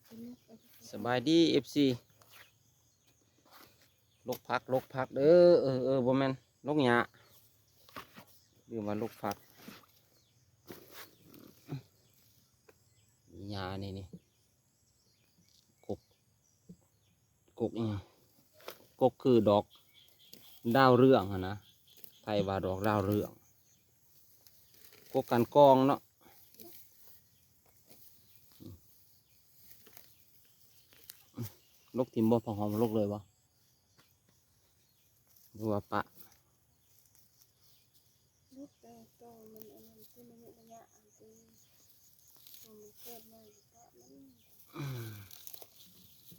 ສະບາຍດີ ເອັຟຊີ ລົກຜັກ ລົກຜັກເດີ ເອີ ເອີ ບໍ່ແມ່ນ ລົກຫຍ້າ ລືມວ່າລົກຜັກ ຫຍ້ານີ້ ນີ້ ກົກ ກົກອີ່ຫຍັງ ກົກຄືດອກດາວເຮືອງຫັ້ນນະ ໄທວ່າດອກດາວເຮືອງ ກົກການກອງເນາະ. ລົກຖິ້ມບໍ່? ຜັກຫອມລົກເລີຍບໍ່ ຫຼືວ່າປະ? ລົກແຕ່ໂຕມັນອັນນັ້ນ ທີ່ມັນຍຸກມັນຍະອັນທີ່ໂຕມັນເກີດໃໝ່ປະມັນ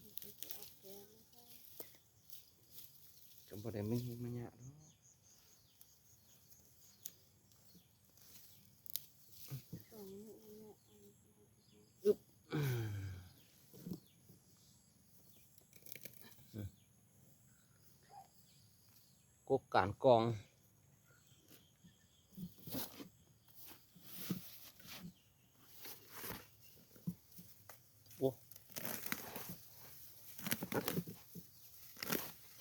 ມັນຊິເອົາແກງມັນ ກໍບໍ່ໄດ້ມາຫຍຸ້ງມາຍາກດອກ. ອຶບ ກົກການກອງ. ໂອ້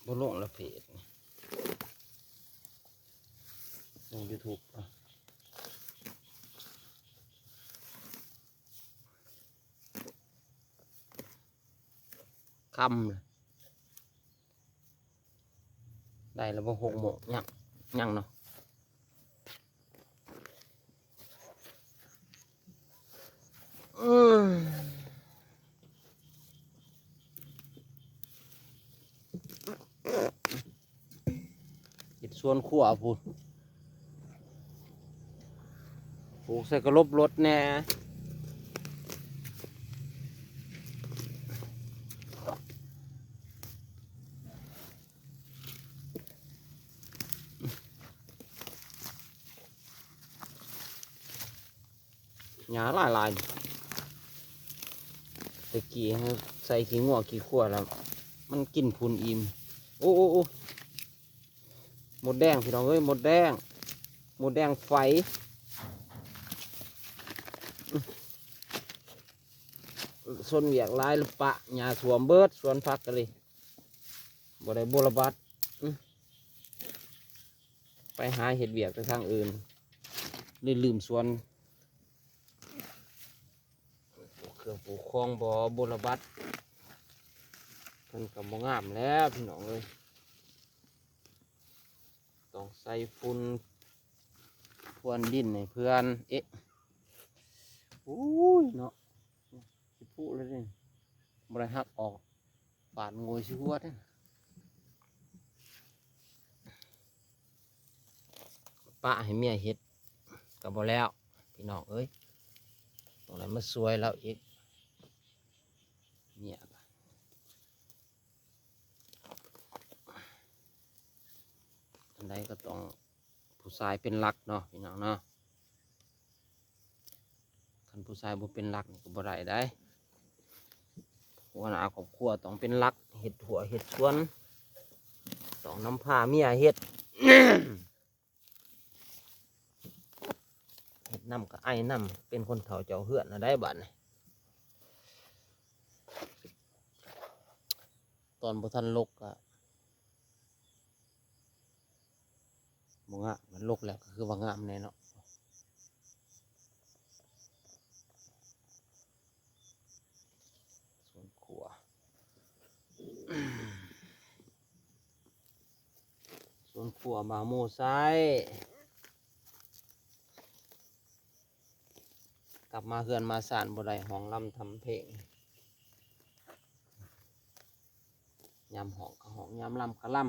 ບໍ່ລົງລະເພຈ ລົງຢູທູບ ຄ່ຳ ໄດ້ແລ້ວບໍ່ ຫົກໂມງ ຍັງ ຍັງເນາະ ອືມ ເຮັດສວນຄົວພຸ້ນ ປູກໃສ່ກະຫຼົບລົດແດ່. ຫຍ້າຫຼາຍໆ ແຕ່ກີ້ໃສ່ຂີ້ງົວຂີ້ຄວາຍແລ້ວ ມັນກິນຝຸ່ນອີ່ມ. ໂອ້ ໂອ້ ໂອ້ ມົດແດງ ພີ່ນ້ອງເອີຍ ມົດແດງ ມົດແດງໄຟ. ຊົນວຽກຫຼາຍ ລະປະຫຍ້າຖ້ວມເບິດສວນຜັກກະລີ ບໍ່ໄດ້ບົວລະບັດ ອື ໄປຫາເຮັດວຽກແຕ່ທາງອື່ນ ເລີຍລືມສວນ ປູກເຄື່ອງປູກຂອງບໍ່ບົວລະບັດ ເພິ່ນກໍບໍ່ງາມແລ້ວ ພີ່ນ້ອງເອີຍ ຕ້ອງໃສ່ຝຸ່ນພວນດິນໃຫ້ເພື່ອນ ເອະ ໂອ້ຍເນາະ ຊິຜຸເລີຍເດ້ ບໍ່ໄດ້ຫັກອອກ ປາດໂງຍຊິຫົວເດ້ ປະໃຫ້ເມຍເຮັດກໍບໍ່ແລ້ວ ພີ່ນ້ອງເອີຍ ຕ້ອງໄດ້ມາຊ່ວຍລາວອີກ ເມຍ ອັນໃດກໍຕ້ອງ ຜູ້ຊາຍເປັນຫຼັກເນາະ ພີ່ນ້ອງເນາະ ຄັນຜູ້ຊາຍບໍ່ເປັນຫຼັກນີ້ກໍບໍ່ໄດ້ໃດ໋ ຫົວໜ້າຄອບຄົວຕ້ອງເປັນຫຼັກ ເຮັດຮົ້ວເຮັດສວນ ຕ້ອງນຳພາເມຍເຮັດ ເຮັດນຳກໍໄອນຳ ເປັນຄົນເຖົ້າເຈົ້າເຮືອນນະໄດ໋ບາດນີ້ ຕອນບໍ່ທັນລົກກໍ ບໍ່ງາມ ມັນລົກແລ້ວກໍຄືວ່າງາມແນ່ເນາະ ສວນຄົວ ສວນຄົວບ່າວໂມໄຊ ກັບມາເຮືອນມາຊານບໍ່ໄດ້ຮ້ອງລຳທຳເພງ ຍາມຮ້ອງກໍຮ້ອງ ຍາມລຳກໍລຳ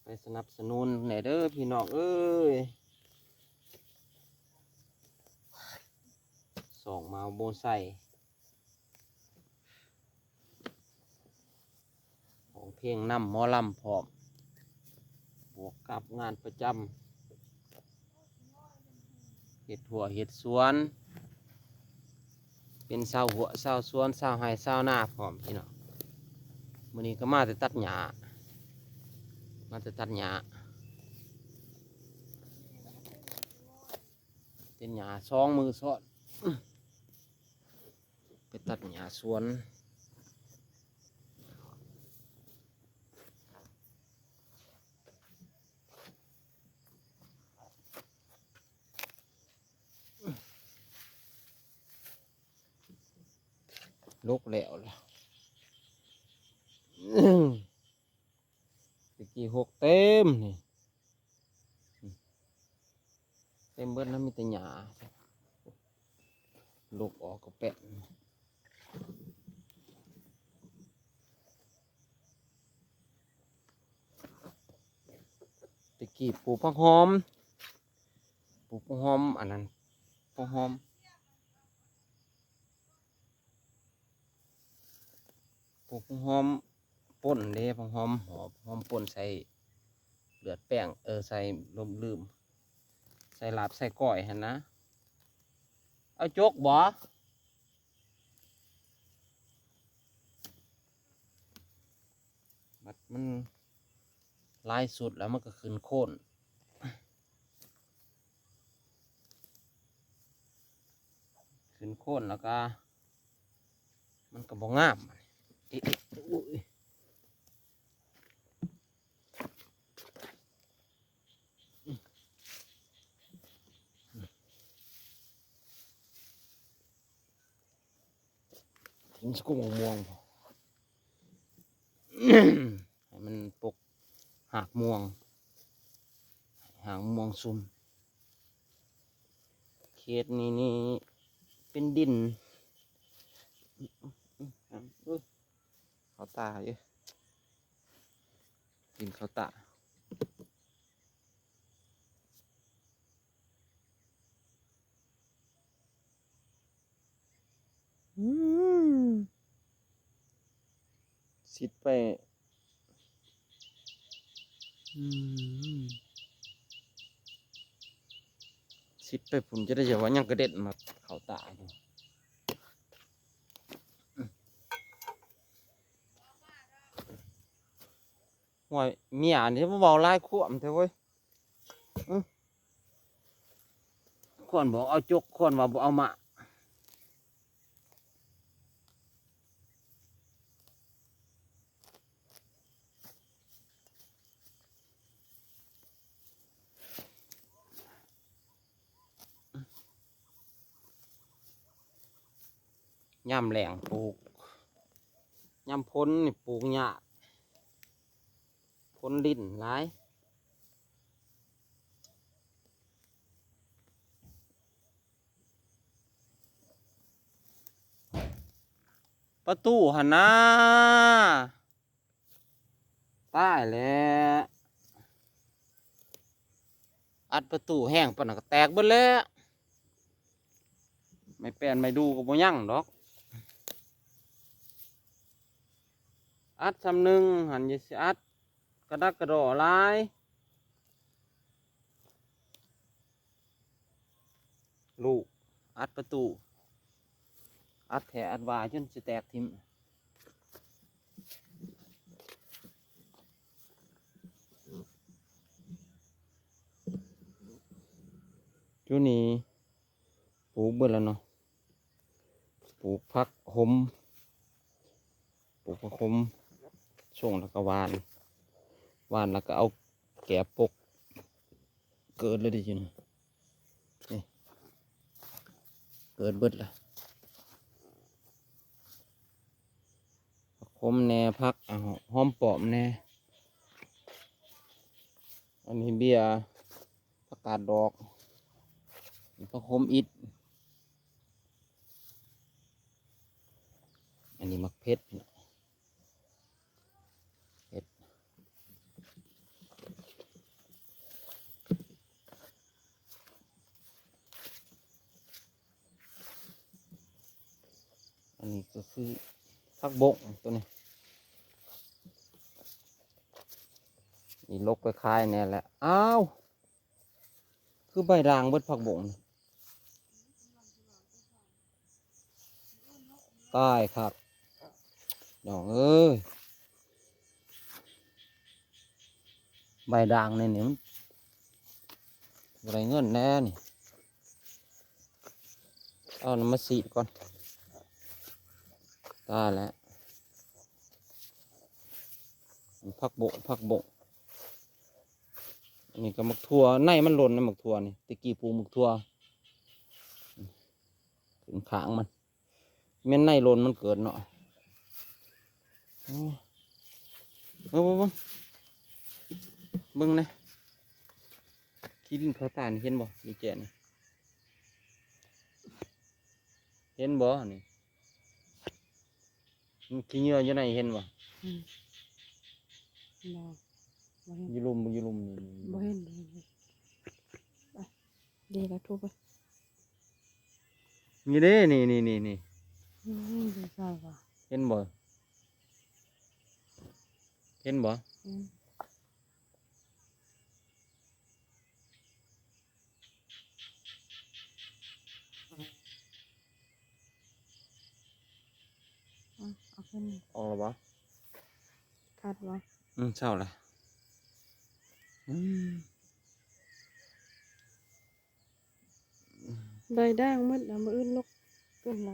ໄປສະໜັບສະໜູນແດ່ເດີພີ່ນ້ອງເອີຍ ສອງມາວໂມໄຊ. ຮ້ອງເພງນຳໝໍລຳພ້ອມ ບວກກັບງານປະຈຳ ເຮັດຮົ້ວເຮັດສວນ ເປັນຊາວຮົ້ວຊາວສວນ ຊາວໄຮ່ຊາວນາພ້ອມ ພີ່ນ້ອງ. ມື້ນີ້ກໍມາແຕ່ຕັດຫຍ້າ ມາແຕ່ຕັດຫຍ້າ. ປັນຫຍ້າສອງມື້ຊ້ອນ ໄປຕັດຫຍ້າສວນ. ລົກແລ້ວລະ ຕະກີ້ຮົກເຕັມນີ້ ເຕັມເບິດນະ ມີແຕ່ຫຍ້າ ລົກອອກກະແປະ. ຕະກີ້ປູກຜັກຫອມ ປູກຜັກຫອມ ອັນນັ້ນ ຜັກຫອມ ປູກຜັກຫອມປົ່ນເດ້ ຜັກຫອມຫອມ ຫອມປົ່ນໃສ່ເລືອດແປງ ເອີ ໃສ່ ລືມ ໃສ່ລາບໃສ່ກ້ອຍຫັ້ນນະ. ເອົາຈົກບໍ່? ບັດມັນຫຼາຍຊຸດແລ້ວມັນກໍຂຶ້ນໂຄນ ຂຶ້ນໂຄນແລ້ວກໍມັນກໍບໍ່ງາມ. ເອະ ເອະ ໂອ້ຍ. ຖິ້ມສະກຸມມະມ່ວງ ໃຫ້ມັນປົກຮາກມ່ວງ ໃຫ້ຮາກມ່ວງຊຸ່ມ. ເຂດນີ້ນີ້ເປັນດິນ ເຂົ້າຕາຢູ່ ດິນເຂົ້າຕາ. ອືມ ຊິດໄປ ອືມ ຊິດໄປພຸ້ນ ຈະໄດ້ວ່າຍັງກະເດັດມາເຂົ້າຕາຢູ່. ໂອ້ຍ ເມຍນີ້ມາເວົ້າຫຼາຍຄວາມແທ້ເວີຍ. ອື ຄວນບອກເອົາຈົກ ຄວນວ່າບໍ່ເອົາມາ. ຍາມແລ້ງປູກ ຍາມຝົນນີ້ປູກຍາກ ຝົນລິນຫຼາຍ. ປະຕູຫັ້ນນາ ຕາຍແລ້ວ ອັດປະຕູແຮງປານນັ້ນກໍແຕກເບິດແລ້ວ. ໄມ້ແປ້ນໄມ້ດູກໍບໍ່ຍັງດອກ ອັດຊ່ຳໜຶ່ງຫັ້ນ ຢ່າຊິອັດກະດັກກະດໍຫຼາຍ. ລູກອັດປະຕູ ອັດແທ້ອັດວ່າຈົນຊິແຕກຖິ້ມ. ຈຸນີ້ປູກເບິດແລ້ວເນາະ ປູກຜັກຫົມ ປູກຜັກຫົມ ຊົງແລ້ວກໍຫວ່ານ ຫວ່ານແລ້ວກໍເອົາແກບປົກ ເກີດແລ້ວເດ້ ຢູ່ນີ້ ນີ້ ເກີດເບິດແລ້ວ ຜັກຫົມແດ່ ຜັກ ອາ ຫອມປ້ອມແດ່ ອັນນີ້ເບ້ຍ ຜັກກາດດອກ ຜັກຫົມອິດ ອັນນີ້ໝາກເຜັດ ເຜັດ ອັນນີ້ກໍຄືຜັກບົ້ງໂຕນີ້ ນີ້ຫຼົກໄປຂາຍແດ່ແຫຼະ. ອ້າວ ຄືໃບດ່າງເບິດຜັກບົ້ງນີ້ ຕາຍຄັກ ນ້ອງເອີຍ ໃບດ່າງໃນນີ້ມັນບໍ່ໄດ້ເງິນແດ່ນີ້. ເອົານ້ຳມາສີດກ່ອນ. ຕາຍແລ້ວ ຜັກບົ້ງ ຜັກບົ້ງ. ອັນນີ້ກໍໝາກຖົ່ວ ໃນມັນຫຼົ່ນນະ ໝາກຖົ່ວນີ້ ແຕ່ກີ້ປູກໝາກຖົ່ວ ຂຶ້ນຂ້າງມັນ ແມ່ນໃນຫຼົ່ນມັນເກີດເນາະ. ໂອ້ ເບິ່ງ ເບິ່ງ ເບິ່ງ ເບິ່ງແດ່ ຂີ້ດິນເຂົ້າຕານີ້ ເຫັນບໍ່? ນີ້ແຈະນີ້ ເຫັນບໍ່ນີ້? ມັນຂີ້ເຫຍື້ອຢູ່ໃນ ເຫັນບໍ່? ອືມ ບໍ່ ບໍ່ເຫັນ ຢູ່ລຸ່ມ ຢູ່ລຸ່ມນີ້ ບໍ່ເຫັນ ບໍ່ເຫັນ ເຫັນ ໄປ ເດລະທຸບໄປ ນີ້ເດ້ ນີ້ ນີ້ ນີ້ ນີ້ ອືມ ຢູ່ໃສວະ? ເຫັນບໍ່? ເຫັນບໍ່? ອືມ. ອືມ ເອົາຂຶ້ນ ອອກແລ້ວບໍ່? ຄັດບໍ່? ອືມ ເຊົາລະ ອືມ. ໄດ້ດ່າງໝົດລະ ມື້ອື່ນລົກຂຶ້ນລະ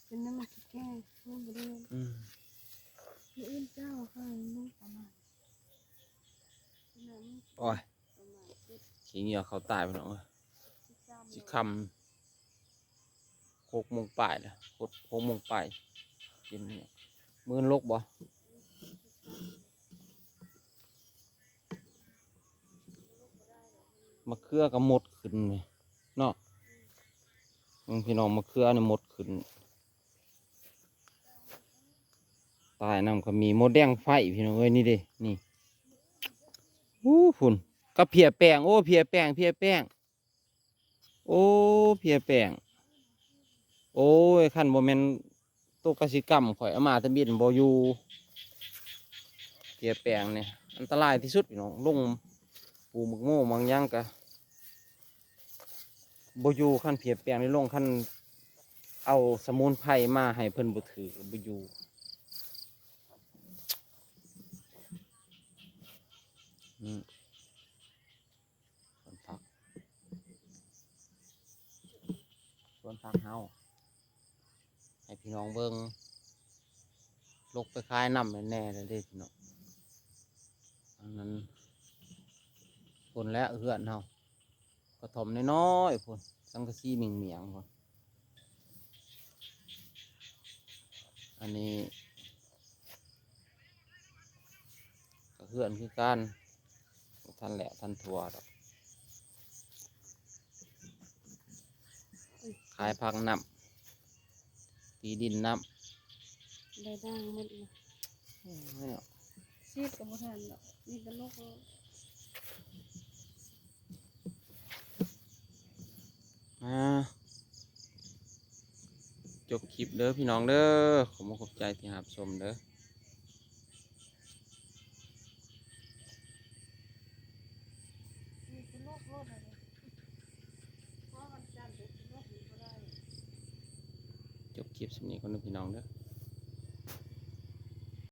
ເປັນນ້ຳມັນຂີ້ແກ້ ມັນບໍ່ໄດ້ ອືມ ມື້ອື່ນເຊົ້າ ຂ້ອຍລົງປະມານ ໂອ້ຍ ຂີ້ເຫຍື້ອເຂົ້າຕາຍ ພີ່ນ້ອງເອີຍ ຊິຄ່ຳ ຫົກໂມງປາຍແລ້ວ ຫົກ ຫົກໂມງປາຍ ກິນມື້ອື່ນລົກບໍ່? ມະເຂືອກໍມົດຂຶ້ນເນາະ ເບິ່ງພີ່ນ້ອງ ມະເຂືອນີ້ມົດຂຶ້ນ ຕາຍນຳກໍມີ ມົດແດງໄຟ ພີ່ນ້ອງເອີຍ ນີ້ເດ້ ນີ້ ໂອ້ ພຸ້ນ ກັບເພຍແປ້ງ ໂອ້ ເພຍແປ້ງ ເພຍແປ້ງ ໂອ້ ເພຍແປ້ງ ໂອ້ຍ ຄັນບໍ່ແມ່ນໂຕກະສິກຳ ຂ້ອຍເອົາມາແຕ່ບິນບໍ່ຢູ່ ເພຍແປ້ງນີ້ອັນຕະລາຍທີ່ສຸດ ພີ່ນ້ອງ ລົງປູກໝາກໂມໝາກຫຍັງກະບໍ່ຢູ່ ຄັນເພຍແປ້ງນີ້ລົງ ຄັນເອົາສະໝຸນໄພມາໃຫ້ເພິ່ນບໍ່ຖືກ ບໍ່ຢູ່ ອືມ. ສວນຜັກ ສວນຜັກເຮົາ ໃຫ້ພີ່ນ້ອງເບິ່ງ ລົກໄປຂາຍນຳແນ່ໆ ແລ້ວເດ້ພີ່ນ້ອງ ອັນນັ້ນ ພຸ້ນແຫຼະເຮືອນເຮົາ ກະທ່ອມນ້ອຍໆ ພຸ້ນ ສັງກະສີໝິ່ງໆ ພຸ້ນ. ອັນນີ້ກໍເຮືອນຄືກັນ ບໍ່ທັນແຫຼະທັນທົ່ວດອກ ຂາຍຜັກນຳ ຕີດິນນຳ ໄດ້ດ່າງໝົດລະ ໂອ້ຍ ສີດກໍບໍ່ທັນດອກ ມີແຕ່ລົກ ອ່າ ຈົບຄລິບເດີພີ່ນ້ອງເດີ ຂອບອົກຂອບໃຈທີ່ຮັບຊົມເດີ ຈົບຄລິບສ່ຳນີ້ກ່ອນເດີພີ່ນ້ອງເດີ.